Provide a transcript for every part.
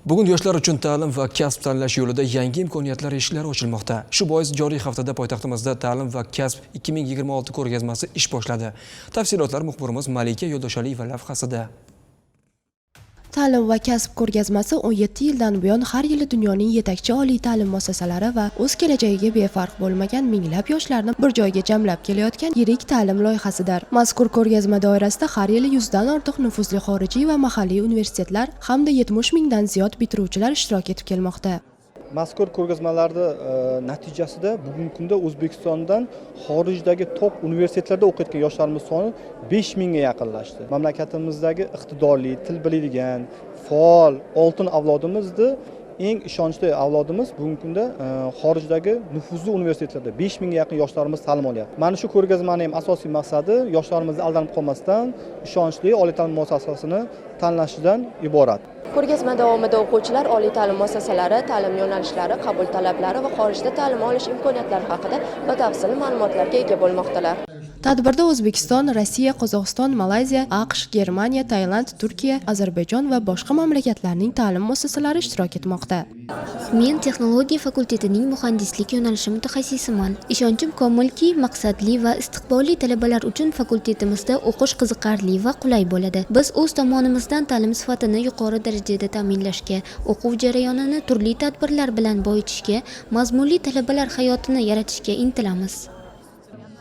Bugun yoshlar uchun ta'lim va kasb tanlash yo'lida yangi imkoniyatlar eshiklari ochilmoqda. Shu bois joriy haftada poytaxtimizda Ta'lim va kasb 2026 ko'rgazmasi ish boshladi. Tafsilotlar muxbirimiz Malika Yo'ldoshaliyeva lavhasida. Ta'lim va kasb ko'rgazmasi 17 yildan buyon har yili dunyoning yetakchi oliy ta'lim muassasalari va o'z kelajagiga befarq bo'lmagan minglab yoshlarni bir joyga jamlab kelayotgan yirik ta'lim loyihasidir. Mazkur ko'rgazma doirasida har yili 100 dan ortiq nufuzli xorijiy va mahalliy universitetlar hamda 70 mingdan ziyod bitiruvchilar ishtirok etib kelmoqda. Mazkur ko'rgazmalarni natijasida bugungi kunda O'zbekistondan xorijdagi top universitetlarda o'qiyotgan yoshlarimiz soni 5000 ga yaqinlashdi. Mamlakatimizdagi iqtidorli, til biladigan, faol oltin avlodimizni, eng ishonchli avlodimiz bugungi kunda xorijdagi nufuzli universitetlarda 5000 ga yaqin yoshlarimiz ta'lim olyapti. Mana shu ko'rgazmani ham asosiy maqsadi yoshlarimizni aldanib qolmasdan ishonchli oliy ta'lim muassasasini tanlashidan iborat. Ko'rgazma davomida o'quvchilar oliy ta'lim muassasalari, ta'lim yo'nalishlari, qabul talablari va xorijda ta'lim olish imkoniyatlari haqida batafsil ma'lumotlarga ega bo'lmoqdalar. Tadbirda O'zbekiston, Rossiya, Qozog'iston, Malayziya, AQSh, Germaniya, Tailand, Turkiya, Ozarbayjon va boshqa mamlakatlarning ta'lim muassasalari ishtirok etmoqda. Men texnologiya fakultetining muhandislik yo'nalishi mutaxassisiman. Ishonchim komilki, maqsadli va istiqbolli talabalar uchun fakultetimizda o'qish qiziqarli va qulay bo'ladi. Biz o'z tomonimizdan ta'lim sifatini yuqori darajada ta'minlashga, o'quv jarayonini turli tadbirlar bilan boyitishga, mazmunli talabalar hayotini yaratishga intilamiz.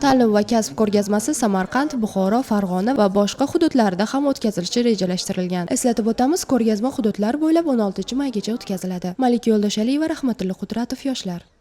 Ta'lim va kasb ko'rgazmasi Samarqand, Buxoro, Farg'ona va boshqa hududlarda ham o'tkazilishi rejalashtirilgan. Eslatib o'tamiz, ko'rgazma hududlar bo'ylab 16 maygacha o'tkaziladi. Malika Yo'ldoshaliyeva, Rahmatilla Qudratov, Yoshlar.